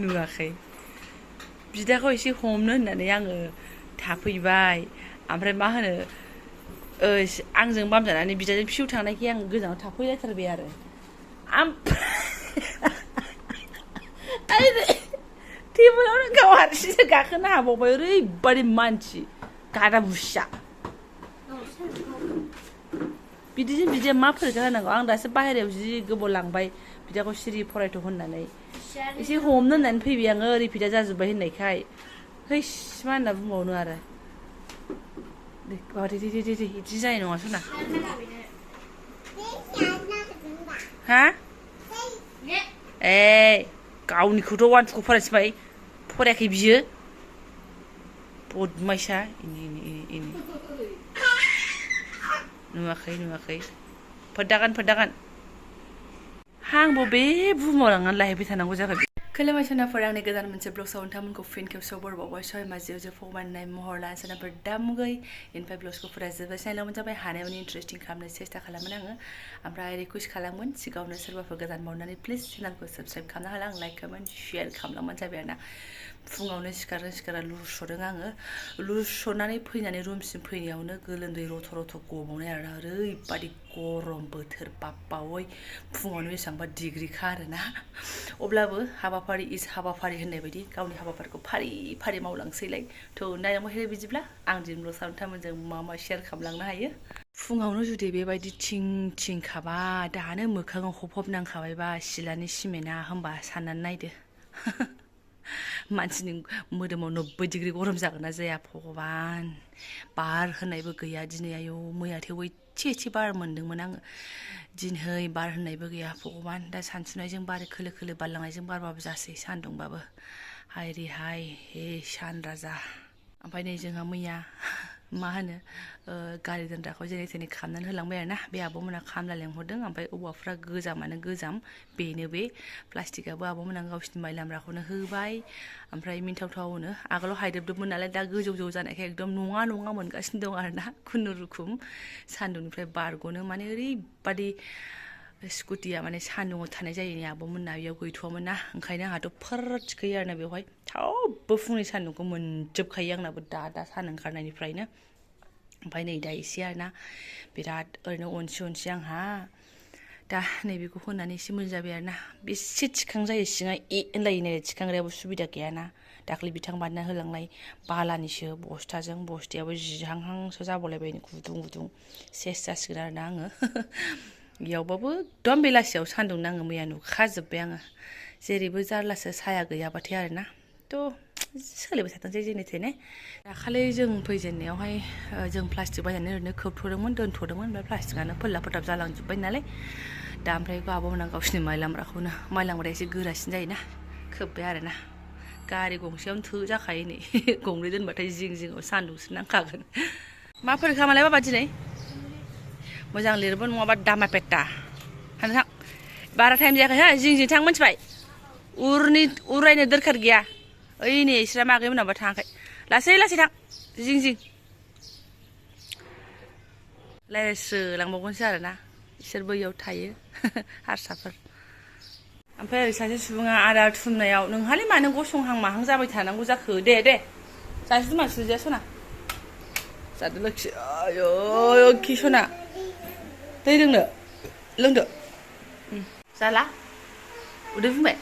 नुवाखै बिदाखौ एसे हमनो होननानै आङो थाफैबाय ओमफ्राय मा होनो आंजों बामजानानै बिदाजों फिउ थांनायखाय आं गोजानाव थाफैलायथारबाय आरो टेबोलावनो गाव हारसिंसो गाखोनो हाबावबाय ओरैबादि मानसि गादा बुसिया बिदिजों बिदिया मा फरिखा होनांगौ आं दासो बाहेरायाव जि गोबाव लांबाय बिदाखौ सिरि फरायथ' होननानै एसे हमनो होननानै फैबाय आङो ओरै बिदा जाजोब्बाय होननायखाय हैस मा होनना बुंबावनो आरो दे बिदि जानाय नङा सना हा ए गावनिखौथ' 1 2 खौ फरायजोब्बाय फरायाखै बियो बदमाइसा इनि नुवाखै फोदागोन आंबो बे बुहुमाव लांनानै लाहैबाय थानांगौ जाबाय खुलुमबाय सनाफोर आंनि गोदान मोनसे ब्लगसाव नोंथांमोनखौ फिन खेबसेयाव बरबावबाय सय माजियाव जे फगमाननाय महर लानाय सनाफोर दामुगै इनिफ्राय ब्लगसखौ फुरा जोबबाय साइलावमोन जाबाय हानायावनो इन्टारेस्टिं खालामनो सेस्था खालामोन आङो ओमफ्राय रिकुवेस्ट खालामोन सिगाङावनो सोरबाफोर गोदान बावनानै प्लिज चेनेलखौ साबस्क्राइब खालामना होला आं लाइक कमेन्ट शेयार खालामलांबानो जाबाय आरोना फुङावनो सिखारा लुस'दों आङो लुस'नानै फैनानै रुमसिम फैनायावनो गोलोमदै रथ' गबावनाय आरोना ओरैबादि गरम बोथोर बाब्बावै फुङावनो बेसेबांबा डिग्रिखा आरोना अब्लाबो हाबाफारि होननाय बायदि गावनि हाबाफारिखौ फारि मावलांसैलाय थ' नायलांबाय बिदिब्ला आं दिनैल' सानथामजों मा शेयार खालामलांनो हायो फुङावनो जुदि बेबायदि थिं खाबा दानो मोखाङाव हब नांखाबायबा सिलानि सिमेन्टआ होमबा साननानै नायदो मानसिनि मोदोमाव 90 डिग्री गरम जागोन ना जाया भगबान बार होननायबो गैया दिनै आयौ मैया थेवबो एसे बार मोन्दोंमोन आङो दिनै बार होननायबो गैया भगबान दा सानसुनायजों बार खोलो बारलांनायजों बारबाबो जासै सान्दुंबाबो हाय हे सान राजा ओमफ्राय नै जोंहा मैया मा होनो गारि दोनग्राखौ जेने थेने खालामनानै होलांबाय आरोना बे आब'मोना खामला लेंहरदों ओमफ्राय औवाफ्रा गोजामानो गोजाम बेनो बे प्लास्टिकआबो आब'मोना गावसिनि माइ लामग्राखौनो होबाय ओमफ्राय मिन्थावथावनो आगोलाव हायदोबदोंमोन नालाय दा गोजौ जानायखाय एकदम नङा मोनगासिनो दं आरोना खुनुरुखुम सान्दुंनिफ्राय बारग'नो माने ओरैबादि स्कुटिया माने सान्दुङाव थानाय जायो नै आब'मोनना बेयाव गैथ'वामोन ना ओंखायनो आंहाथ' फोरद थिखोयो आरोना बेवहाय थावबो फुंनि सान्दुंखौ मोनजोबखायो आंनाबो दा सान ओंखारनायनिफ्रायनो ओमफ्राय नै दा एसे आरोना बिराद ओरैनो अनसि आंहा दा नैबेखौ होनानै एसे मोजां जाबाय आरोना बेसे थिखां जायो सिङा होनलायो थिखांग्रायाबो सुबिदा गैयाना दाख्लै बिथां बानायना होलांनाय बालानिसो बस्थायाबो जिहांहांसो जाबावलायबाय गुदुं सेस जासिगोन आरोना आङो बेयावबाबो एकदम बेलासियाव सान्दुं नाङो मैया नुखाजोब्बाय आङो जेरैबो जारलासो साया गैयाबाथाय आरोना थ' सोलिबाय थाथोंसै जेने थेने दाखालि जों फैजेननायावहाय जों प्लास्टिक बायनानै ओरैनो खोबथ'दोंमोन दोनथ'दोंमोन ओमफ्राय प्लास्टिकआनो फोल्लाब जालांजोब्बाय नालाय दा ओमफ्राय आब'मोना गावसिनि माइ लामग्राया एसे गोरासिन जायोना खोब्बाय आरोना गारि गंसेयावनो जाखायो नै गंनै दोनबाथाय जिङाव सान्दुंसो नांखागोन मा फरिखा मालाय बाबा दिनै मोजां लिरबो नङाबा दामा पेट्टा थां बारा टाइम जायाखै हो जिं थां मिथिबाय उरायनो दरखार गैया ओइ नै इसोरा मागै मोनाबा थाङाखै लासै थां जिं रायज्लायस्रो लांबावगोनसो आरोना इसोर बैयाव थायो हारसाफोर ओमफ्राय ओरै सासे सुबुङा आदार थुमनायाव नोंहालाय मानो गसंहां माहां जाबाय थानांगौ जाखो दे सासे बिमा सुजाया सना जादो लोखि आयौ खि सना दै लोंदो जाला उदै बुंबाय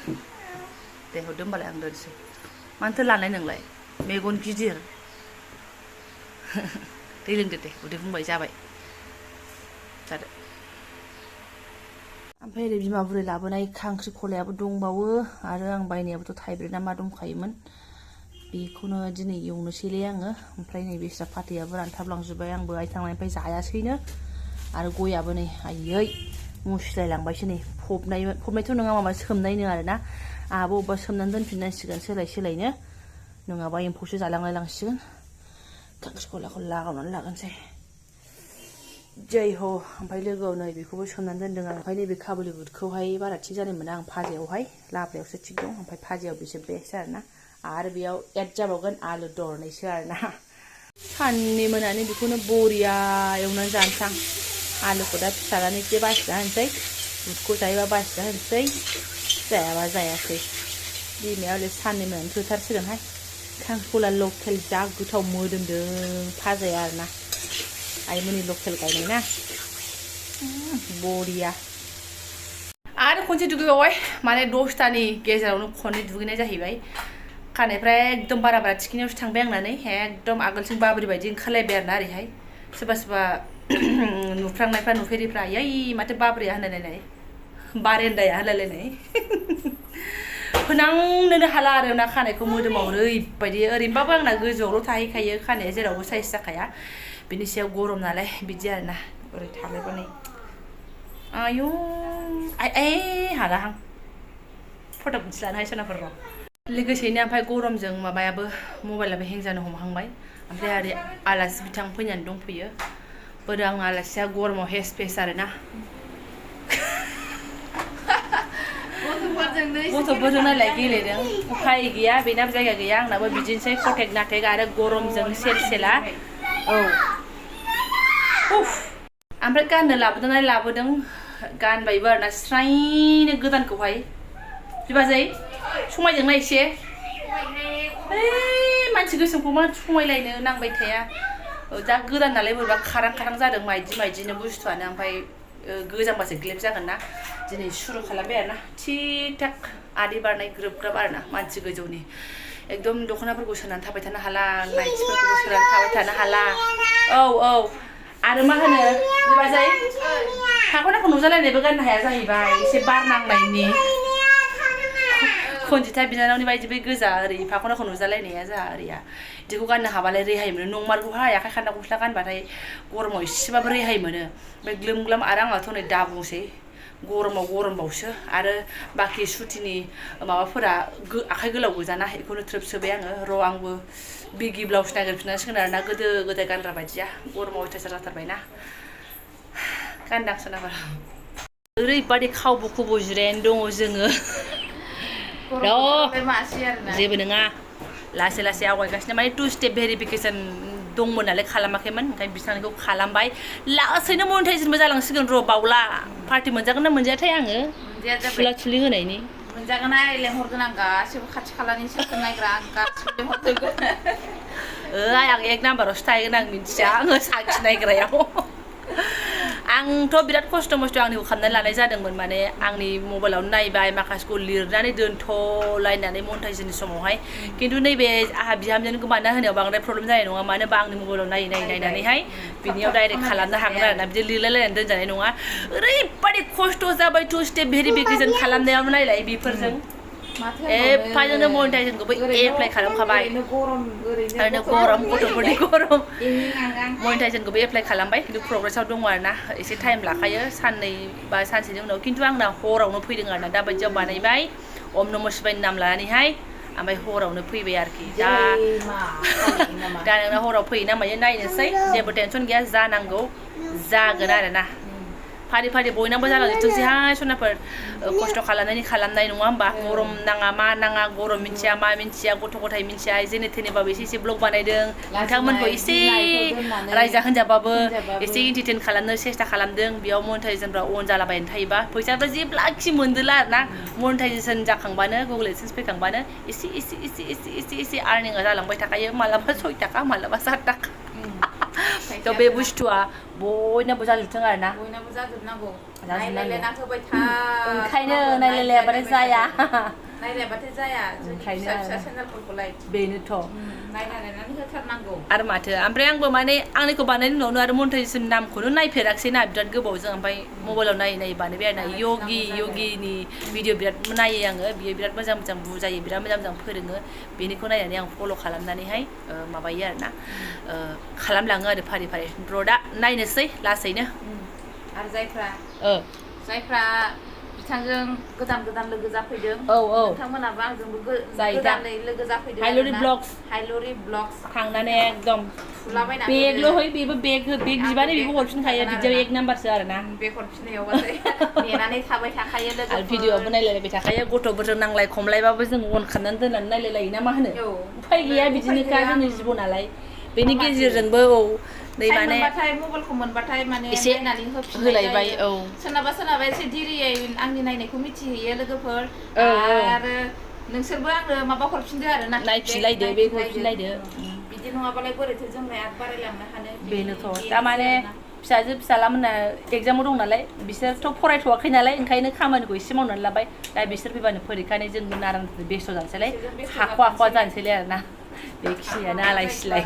दे हरदो होमबालाय आं दोनसै मानोथो लानाय नोंलाय मेगन गिदिर दै लोंदो दे उदै बुंबाय जाबाय जादो ओमफ्राय ओरै बिमा बुरै लाबोनाय खांख्रिखलायाबो दंबावो आरो आं बायनायाबोथ' थाइब्रै ना मा दंखायोमोन बेखौनो दिनै एवनोसैलै आङो ओमफ्राय नै बेस्रा फाथैयाबो रानथाबलांजोब्बाय आंबो आइथांनायनिफ्राय जायासैनो आरो गयाबो नै आयै मुसिलायलांबायसो नै फबनायथ' नङा माबा सोमनायनो आरोना आहाबो अबेबा सोमनानै दोनफिननांसिगोन सोलायनो नङाबा एम्फौसो जालांलायलांसिगोन खांख्रिखलाखौ लागावनानै लागोनसै जय हो ओमफ्राय लोगोआव नै बेखौबो सोमनानै दोनदों आं ओमफ्राय नैबे काबुलि बुटखौहाय बारा थिग जानाय मोना आं भाजायावहाय लाब्रायावसो थिग दं ओमफ्राय भाजायाव बेसो बेस्ट आरोना आरो बेयाव एड जाबावगोन आलु दरनैसो आरोना साननि मोनानि बेखौनो बरिया एवनानै जानोसै आं आलुखौ दा फिसानानै एसे बासिना होनोसै बुटखौ जायोबा बासिना होनोसै जायाबा जायासै बिमाया हले साननैमोन थोथारसिगोनहाय खांखला लकेल जा गोथाव मोदोमदों फाजाया आरोना आइमोननि लकेल गायनाय ना बरिया आरो खनसे दुगैबावबाय माने 10टानि गेजेरावनो खननै दुगैनाय जाहैबाय खानायफ्रा एकदम बारा थिखिनियावसो थांबाय आंनानै एकदम आगोलसिम बाब्रि बायदि ओंखारलायबाय आरोना ओरैहाय सोरबा सोरबा नुफ्रांनायफ्रा नुफेरिफ्रा याय माथो बाब्रिया होनलायलायनाय बारेन्दाया होनलायलायनाय फोनांनोनो हाला आरो ना खानायखौ मोदोमाव ओरैबायदि ओरैनोबाबो आंना गोजौआवल' थाहैखायो खानाया जेरावबो साइज जाखाया बिनि सायाव गरम नालाय बिदि आरोना ओरै थालायबा नै आयु आइ हालाहां फट' मोनसे लानो हाय सनाफोर र' लोगोसेनो ओमफ्राय गरमजों माबायाबो मबाइलाबो हें जानो हमहांबाय ओमफ्राय आरो आलासि बिथां फैनानै दंफैयो बोरो आंना आलासिया गरमाव हेस फेस आरोना गथ'फोरजों नालाय गेलेदों उफाय गैया बेनाबो जायगा गैया आंनाबो बिदिनोसै कटेक नाटेक आरो गरमजों सेला औ ओमफ्राय गाननो लाबोदों गानबायबो आरोना स्रायनो गोदानखौहाय बिबाजै समायदोंना एसे मानसि गोसोमखौ मा समायलायनो नांबाय थाया दा गोदान नालाय बोरैबा खारां जादों माइदिनो बुस्थुआनो ओमफ्राय गोजांबासो ग्लेब जागोन ना दिनै सुरु खालामबाय आरोना थिक थाक आदै बारनाय ग्रोब ग्राब आरोना मानसि गोजौनि एकदम दख'नाफोरखौ सोनानै थाबाय थानो हाला नाइटिफोरखौबो सोनानै थाबाय थानो हाला औ आरो मा होनो बिबाजै फाखनाखौ नुजालायनायबो गाननो हाया जाहैबाय एसे बार नांनायनि खनजिथा बिनानावनि बायदि बै गोजा ओरै फाखनाखौ नुजालायनाया जोंहा ओरैया बिदिखौ गाननो हाबालाय रेहाय मोनो नंमारगौहाय आखाइ खान्दा गस्ला गानबाथाय गरमाव एसेबाबो रेहाय मोनो ओमफ्राय ग्लोम ग्लाम आरो आंनाथ' नै दा बुंसै गरमाव गरमबावसो आरो बाखि सुथिनि माबाफोरा आखाइ गोलाव गोजाना बेखौनो थ्रोब सोबाय आङो र' आंबो बिगि ब्लाउस नागिरफिननांसिगोन आरोना गोदो गोदाय गानग्रा बायदिया गरमाव अयथासार जाथारबायना गानदां सोनाबा ओरैबादि खावबो खुबो जिरायनानै दङ जोङो जेबो नङा लासै लासै आवगायगासिनो माने 2 स्टेप भेरिफिकेसन दंमोन नालाय खालामाखैमोन ओंखायनो बिथांनिखौ खालामबाय लासैनो मनिटाइजेसनबो जालांसिगोन र' बावला पार्टि मोनजागोन ना मोनजायाथाय आङो थुला थुलि होनायनि मोनजागोन आं लेंहरगोन आं गासिबो खाथि खालानि साख्रि नायग्रा गासिबो लेंहरजोबगोन आं 1 नाम्बारावसो थाहैगोन आं मिन्थिया आङो साखि नायग्रायाव आंथ' बिराद खस्थ' मस्थ' आंनिखौ खालामनानै लानाय जादोंमोन माने आंनि मबाइलावनो नायबाय माखासेखौ लिरनानै दोनथ'लायनानै मनिटाइजेसननि समावहाय खिन्थु नैबे आंहा बिहामजोनो गोमाना होनायाव बांद्राय प्रब्लेम जानाय नङा मानो होनबा आंनि मबाइलाव नायनानैहाय बिनियाव डाइरेक्ट खालामनो हागोन आरोना बिदि लिरलायलायनानै दोनजानाय नङा ओरैबादि खस्थ' जाबाय 2 स्टेप भेरिफिकेसन खालामनायावनो नायलाय बेफोरजों एफाजोंनो मनिटाइजेसनखौबो एप्लाइ खालामखाबाय ओरैनो गरम गथ'फोरनि गरम मनिटाइजेसनखौबो एप्लाइ खालामबाय खिन्थु प्रग्रेसाव दङ आरोना एसे टाइम लाखायो साननै बा सानसेनि उनाव खिन्थु आंना हरावनो फैदों आरोना दा बायदियाव बानायबाय ओम नम' शिवायनि नाम लानानैहाय ओमफ्राय हरावनो फैबाय आरोखि दा नोंना हराव फैयो ना मायो नायनोसै जेबो टेनसन गैया जानांगौ जागोन आरोना फारि फारि बयनाबो जालांजोबथोंसैहाय सनाफोर खस्थ' खालामनाय नङा होमबा गरम नाङा मा नाङा गरम मिन्थिया मा मिन्थिया गथ' गथाय मिन्थिया जेने थेनेबाबो एसे ब्लग बानायदों नोंथांमोनखौ एसे रायजा होनजाबाबो एसे इन्टारटेन खालामनो सेस्था खालामदों बेयाव मनिटाइजेसनफ्रा अन जालाबायनो थायोबा फैसाफ्रा जेब्लाखि मोनदोला आरोना मनिटाइजेसन जाखांबानो गुगल एडसेन्स फैखांबानो एसे आर्निंआ जालांबाय थाखायो मालाबा 6 थाखा मालाबा 7 थाखा थ' बे बुस्थुआ बयनाबो जाजोबथों आरोना बयनाबो जाजोबनांगौ नायलायलायना होबाय था ओंखायनो नायलायलायाबाथाय जाया नायलायबाथाय जाया फिसा फिसा चेनेलफोरखौलाय बेनोथ' नायलायनानै होथारनांगौ आरो माथो ओमफ्राय आंबो माने आंनिखौ बानायनायनि उनावनो आरो मनिटाइजेसन नामखौनो नायफेराखिसैना बिराद गोबावजों ओमफ्राय मबाइलाव नायै बानायबाय आरोना यगिनि भिडिअ बिराद नायो आङो बियो बिराद मोजां बुजायो बिराद मोजां फोरोङो बेनिखौ नायनानै आं फल' खालामनानैहाय माबायो आरोना खालामलाङो आरो फारि फारि र' दा नायनोसै लासैनो आरो जायफ्रा बिथांजों गोदान लोगो जाफैदों नोंथांमोनाबो आंजोंबो गोदानै लोगो जाफैदों हाइलुरि ब्लग्स थांनानै एकदम बेगल'है बेबो बेग बिबानो बेबो हरफिनखायो बिदियाव 1 नाम्बारसो आरोना बेग हरफिननायावबाथाय नेनानै थाबाय थाखायो लोगो आरो भिडिअ'आवबो नायलायलायबाय थाखायो गथ'फोरजों नांलाय खमलायबाबो जों अन खालामनानै दोननानै नायलायलायो ना मा होनो उफाय गैया बिदिनोखा जोंनि जिबनालाय बेनि गेजेरजोंबो नै माने मबाइलखौ मोनबाथाय माने एसे होलायबाय सोरनाबा एसे दिरियै आंनि नायनायखौ मिथिहैयो लोगोफोर आरो नोंसोरबो आंनो माबा हरफिनदो आरो ना नायफिनलायदो बे हरफिनलायदो बिदि नङाबालाय बोरैथो जोंलाय आग बारायलांनो हानो बेनोथ' थारमाने फिसाजो फिसालामोना एगजामाव दं नालाय बिसोरथ' फरायथ'वाखै नालाय ओंखायनो खामानिखौ एसे मावनानै लाबाय दा बिसोर फैबानो फरिखानि जों नारां बेस्थ' जानोसैलाय हाख'वा जानोसैलाय आरोना बेखिनियानो आलाय सिलाय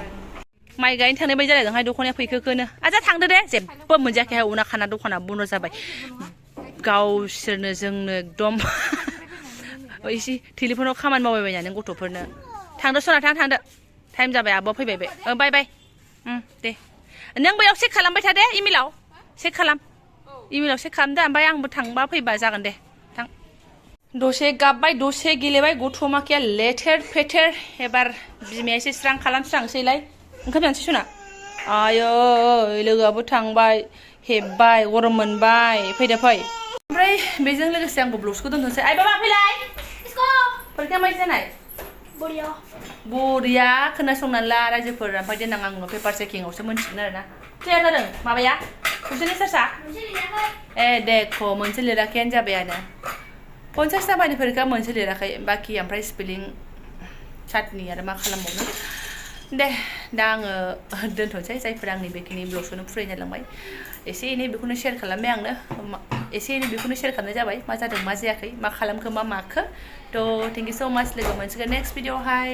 माइ गायनो थांनाय बायदि जालायदोंहाय दख'नाया फैखोखोनो आजा थांदो दे जेबो मोनजायाखैहाय उना खाना दखाना बन्द' जाबाय गावसोरनो जोंनो एकदम एसे टेलिफनाव खामानि मावबायबायना नों गथ'फोरनो थांदो सना थांदो टाइम जाबाय आब'आ फैबाय बे बाय बाय दे नों बैयाव चेक खालामबाय था दे इमेलाव चेक खालाम इमेलाव चेक खालामदो ओमफ्राय आंबो थांबा फैबा जागोन दे थां दसे गाबबाय दसे गेलेबाय गथ' माखाया लेथेर फेथेर एबार बिमाया एसे स्रां खालामस्रांसैलाय ओंखाम जानोसै सना आयै लोगोआबो थांबाय हेब्बाय गरम मोनबाय फैदो फै ओमफ्राय बेजों लोगोसे आंबो ब्लग्सखौ दोनथ'नोसै आइ बाबा फैलाय फरिखा माबायदि जानाय बरिया खोनासंनानै ला रायजोफोर ओमफ्राय देनां आं उनाव पेपार चेकिंआवसो मोनसिगोन आरोना क्लियार जादों माबाया कुइसन एन्सार्सआ ए देखो मोनसे लिराखैयानो जाबायानो 50 जाबायनि फरिखा मोनसे लिराखै बाखि ओमफ्राय स्पेलिं चाटनि आरो मा खालामबावनो दे दा आङो दोनथ'नोसै जायफोर आंनि बेखिनि ब्लग्सखौनो फुराय जालांबाय एसे एनै बेखौनो शेयार खालामबाय आंनो एसे एनै बेखौनो शेयार खालामनाय जाबाय मा जादों मा जायाखै मा खालामखो मा माखो थ' थेंक इउ स' माच लोगो मोनसिगोन नेक्स्ट भिडिअ'आवहाय